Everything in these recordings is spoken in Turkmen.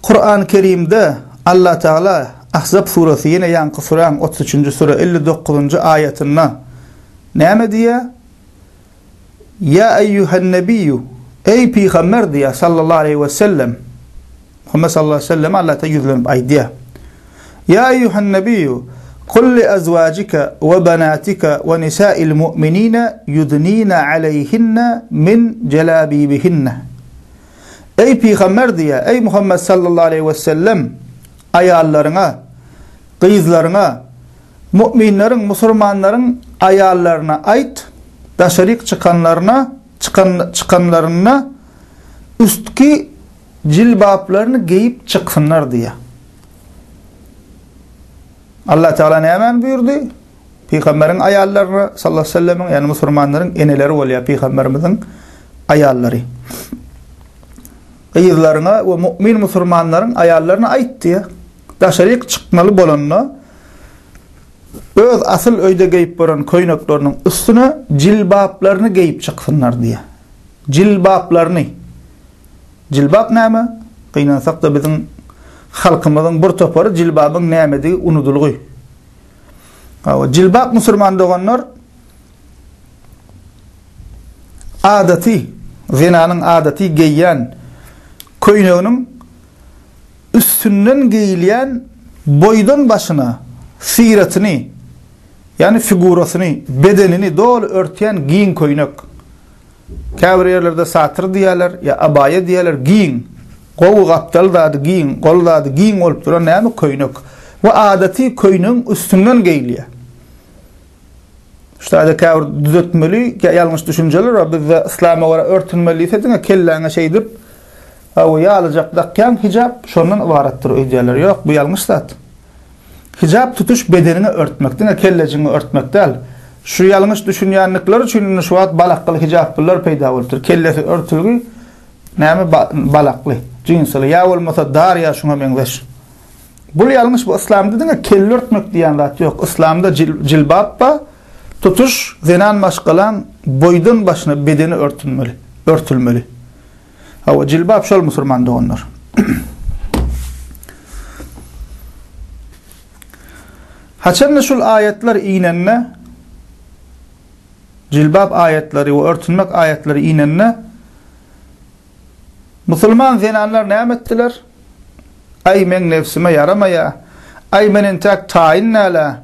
Kur'an Kerimde Allah Teala Ahzab suresi ýene ýaňky suraň 33-nji sure 59-njy aýatynda näme diýýär? Ýa eýýuhen nebiyyu Eý pygamber diýýär sallallahu aleýhi we sellem. Muhammed sallallahu aleýhi we selleme Allah Teala ýüzlenip aýdýar. Ýa eýýuhen nebiyyu kul li azwajika we banatika we nisa'il mu'minina yudnina aleýhinne min jelabibihinne. Eý pygamber diýýär, eý Muhammed sallallahu aleýhi we sellem aýallaryňa, gyzlaryňa, mu'minleriň, musurmanlaryň aýallaryna aýt, daşaryk çykanlaryna, çykan çykanlarynda üstki jilbaplaryny geýip çyksynlar diýýär. Allah Teala nämäni buýurdy? Pygamberiň aýallaryna sallallahu aleyhi ve sellemiň, ýagny musulmanlaryň eneleri bolýar pygamberimiziň aýallary. Gyzlaryňa we mu'min musulmanlaryň aýallaryna aýt diýýär. Daşaryk çykmaly bolanda öz asyl öýde geýip bolan köýnekleriniň üstüne jilbaplaryny geýip çyksynlar diýýär. Jilbaplaryny. Jilbap näme? Gynansak-da biziň halkymyzyň bir topary jilbabyň nämedigi unudylgy. Hawa, jilbap musulman doganlar adaty zenanyň adaty geýýän köýneginiň üstünden geýilýän boýdan başyna syratyny, ýagny figurasyny, bedenini doly örtýän giň köýnek. Käbir ýerlerde satyr diýýärler, ýa abaýa diýýärler, giň, gowy gapdal zady giň, gol zady giň bolup duran näme köýnek. Bu adaty köýnegiň üstünden geýilýär. Şu taýda käbir düzetmeli ýalňyş düşünjeler bar. Bizde yslama görä örtünmeli diýse diňe kelläňe şeýdip, hawa ýalyjak dakýaň hijap şondan ybaratdyr öýdýärler. Ýok, bu ýalňyş zat. Hijap tutuş bedeniňi örtmek, diňe kellejigiňi örtmek däl. Şu ýalňyş düşünýänlikleri üçin indi şu wagt balakly hijaplylar peýda bolupdyr. Kellesi örtülgi näme balakly, jinsyly ýa bolmasa dar ýa şuňa meňzeş. Bul ýalňyş bu yslamda diňe kelle örtmek diýen zat ýok. Yslamda jilbap bar. Tutuş zenan maşgalaň boýdan başyna bedeni örtünmeli, örtülmeli. Hawa, jilbap şol musurman doganlar. Haçanda şul aýatlar inende jilbap aýatlary we örtünmek aýatlary inende musulman zenanlar näme etdiler? Aý meň nebsime ýaramaýa. Aý men entäk taýyn dälä.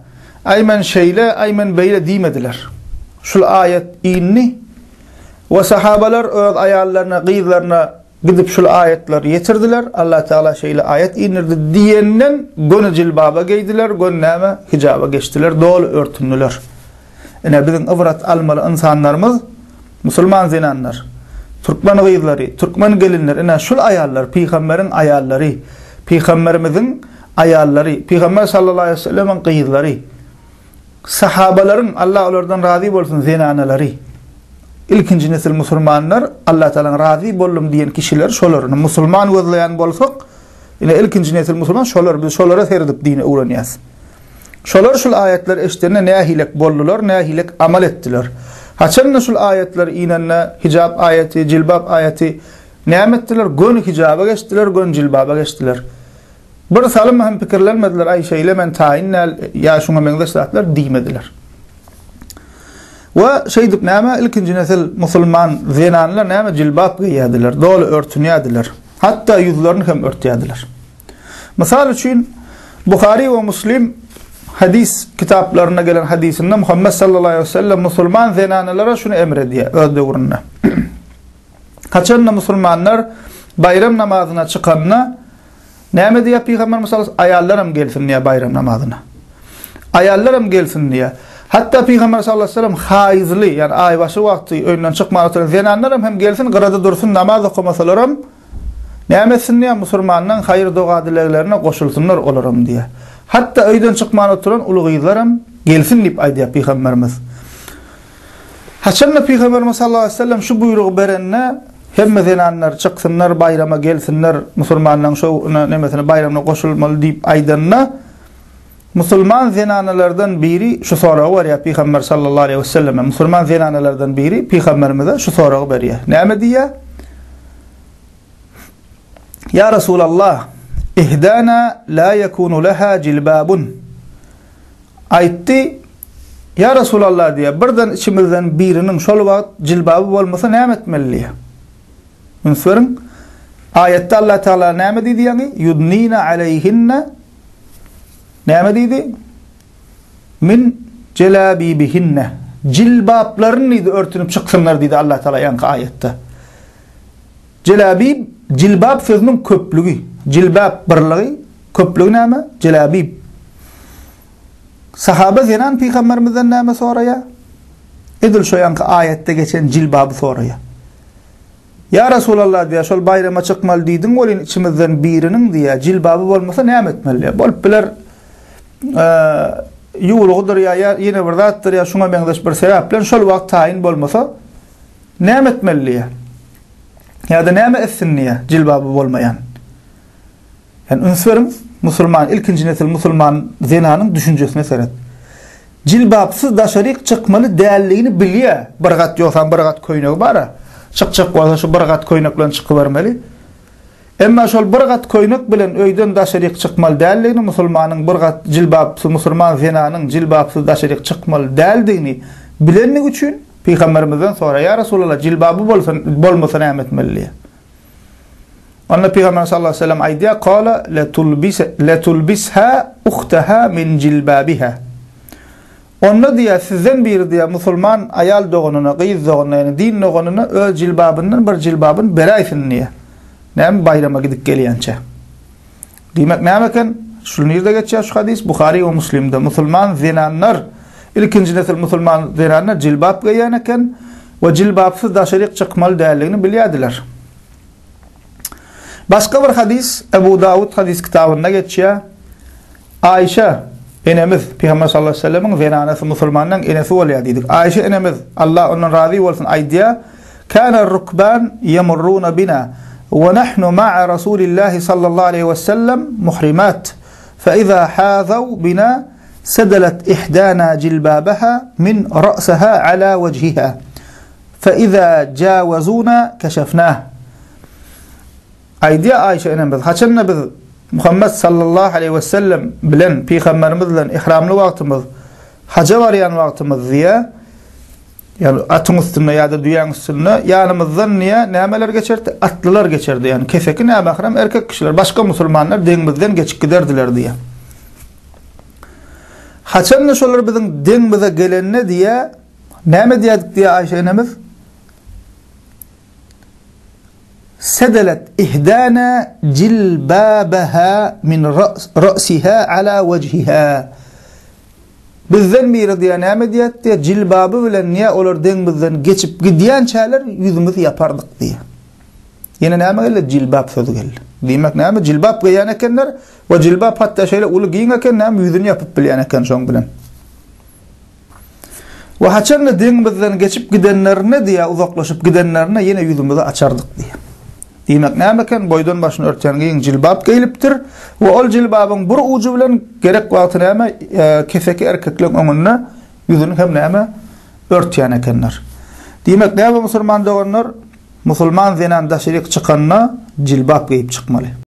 Aý men şeýle, aý men beýle diýmediler. Şul aýat indi we sahabalar öz aýallaryna, gyzlaryna gidip şul aýatlary ýetirdiler. Allah Teala şeýle aýat indirdi diýenden göni jilbaba geýdiler, göni näme hijaba geçdiler, doly örtündiler. Ine biziň ybrat almaly ynsanlarymyz musulman zenanlar, türkmen gyzlary, türkmen gelinler ine şul aýallar pygamberiň aýallary, pygamberimiziň aýallary, pygamber sallallahu aleýhi we sellemiň gyzlary, sahabalaryň Allah olardan razy bolsun zenanalary. Ilkinji nesil musulmanlar Allah Taalanyň razy boldum diýen kişiler şolar. Musulman gözleýän bolsak, ine ilkinji nesil musulman şolar biz şolara seredip dini öwrenýäs. Şolar şul aýatlary eşidende nähilek boldular, nähilek amal etdiler? Haçanda şul aýatlar inende, hijap aýaty, jilbap aýaty, näme etdiler? Göni hijaba geçdiler, göni jilbaba geçdiler. Bir salym hem pikirlenmediler, aý şeýle men taýyn däl, ýa şuňa meňzeş zatlar diýmediler. We şeýdip näme ilkinji nesil musulman zenanlar näme jilbap geýýärdiler, doly örtünýärdiler. Hatda ýüzlerini hem örtýärdiler. Mysal üçin, Buhary we Muslim hadys kitaplarynda gelen hadysynda Muhammet sallallahu aleyhi ve sellem musulman zenanalara şuny emr edýär öz döwründe. Haçanda musulmanlar baýram namazyna çykanda näme diýýär Pygamberimiz sallallahu aleyhi aýallar hem gelsin diýýär baýram namazyna. Aýallar hem gelsin diýýär. Hatda Pygamber sallallahu aleyhi ve sellem haýyzly, ýagny aýbaşy wagty öýünden çykman oturan zenanlar hem hem gelsin, gyrada dursun, namaz okamasalar hem Näme etsin diýýär, musurmanlaň haýyr doga-dileglerine goşulsynlar olaram diýýär. Hatda öýden çykman oturan uly gyzlaram gelsin diýip aýdýar Pygamberimiz. Haçanda Pygamberimiz sallallahu aleýhi we sellem şu buýrugy berende, hemme zenanlar çyksynlar, baýrama gelsinler, musurmanlaň şo nemesine baýramyna goşulmaly diýip aýdanda, musulman zenanalardan biri şu soragy berýär Pygamber sallallahu aleýhi we selleme. Musulman zenanalardan biri Pygamberimize şu soragy berýär. Näme diýýär? Ýa Resulallah! Ihdana la yekunu leha jilbabun. Aýtdy, Ýa Resulallah diýýär, birden içimizden biriniň şol wagt jilbaby bolmasa näme etmeli diýýär. Üns beriň. Aýatda Allah Teala näme diýdi ýaňy? Yudnina aleyhinne näme diýdi? Min jelabibihinne. Jilbaplaryny diýdi örtünip çyksynlar diýdi Allah Teala ýaňky aýatda. Jelabib, jilbap sözüniň köplügi. Jilbap birligi, köplügi näme? Jelabib. Sahaba zenan pygamberimizden näme soraýar? Edil şo ýaňky aýatda geçen jilbaby soraýar. Ýa Resulallah diýýär, şol baýrama çykmaly diýdiň welin içimizden biriniň diýýär, jilbaby bolmasa näme etmeli diýýär. Bolup biler ýuwlugydyr ýa ýene bir zatdyr ýa şuňa meňzeş bir sebäp bilen şol wagt taýyn bolmasa Näme etmeli diýýär. Ýa-da näme etsin diýýär, jilbaby bolmaýan. Ýani üns beriň, musulman, ilkinji nesil musulman zenanyň düşünjesine seret. Jilbapsyz daşaryk çykmaly däldigini bilýär. Bir gat ýogsam bir gat köýnegi bar-a. Çykjak bolsa şu bir gat köýnek bilen çykybermeli. Emma şol bir gat köýnek bilen öýden daşaryk çykmaly däldigini, musulmanyň bir gat jilbapsyz, musulman zenanyň jilbapsyz daşaryk çykmaly däldigini bilenligi üçin Pygamberimizden soraýar, Ýa Resulallah, jilbaby bolsa, bolmasa näme etmeli diýýär. Onda Pygamberimiz sallallahu aleyhi ve sellem aýdýar, Kala letulbisha uhtaha min jilbabiha. Onda diýýär, sizden biri diýýär, musulman aýal doganyna, gyz doganyna, ýagny din doganyna öz jilbabyndan bir jilbabyny beräýsin diýýär. Näme baýrama gidip gelýänçä. Diýmek näme eken? Şu nirde geçýär şu hadys? Buhary we Muslimde. Musulman zenanlar, ilkinji nesil musulman zenanlar jilbap geýen eken we jilbapsyz daşaryk çykmaly däldigini bilýärdiler. Başga bir hadys Ebu Dawud hadys kitabynda geçýär. Aýşa enemiz, Pygamber sallallahu aleyhi ve sellemiň zenanasy, musulmanlaryň enesi bolýar diýdik. Aýşa enemiz, Allah ondan razy bolsun, aýdýar, Kana rukban yamurruna bina we nahnu ma'a Rasulillahi sallallahu aleyhi ve sellem muhrimat. Fe iza hazaw bina sedelet ihdana jilbabaha min ra'saha ala wejhiha. Fe iza jawazuna keşefnah. Aýdýar Aýşa enemiz, haçanda biz Muhammet sallallahu aleýhi we sellem bilen, pygamberimiz bilen ihramly wagtymyz, haja barýan wagtymyz diýýär, ýagny atyň üstünde ýa-da düýäň üstünde ýanymyzdan diýýär, nämeler geçerdi? Atlylar geçerdi, ýagny keseki nämährem erkek kişiler, başga musulmanlar deňimizden geçip giderdiler diýýär. Haçanda şolar biziň deňimize gelende diýýär, näme diýerdik diýýär Aýşa enemiz? Sedelet ihdana jilbabaha min ra'siha ala wejhiha. Bizden biri diýýär, näme diýýär diýýär, jilbaby bilen diýýär, olar deňimizden geçip gidýänçäler ýüzümizi ýapardyk diýýär. Ýene näme geldi? Jilbap sözi geldi. Diýmek näme? Jilbap geýýän ekenler we jilbap hatda şeýle uly giň eken, näme ýüzüni ýapyp bilýän eken şoň bilen. We haçanda deňimizden geçip gidenlerinde diýýär, uzaklaşyp gidenlerinde ýene ýüzümizi açardyk diýýär. Diýmek näme eken? Boýdan başyny örtýän giň jilbap geýlipdir we ol jilbabyň bir ujy bilen gerek wagty näme keseki erkekleň öňünde ýüzüni hem näme örtýän ekenler. Diýmek näme musulman doganlar? Musulman zenan daşaryk çykanda jilbap geýip çykmaly.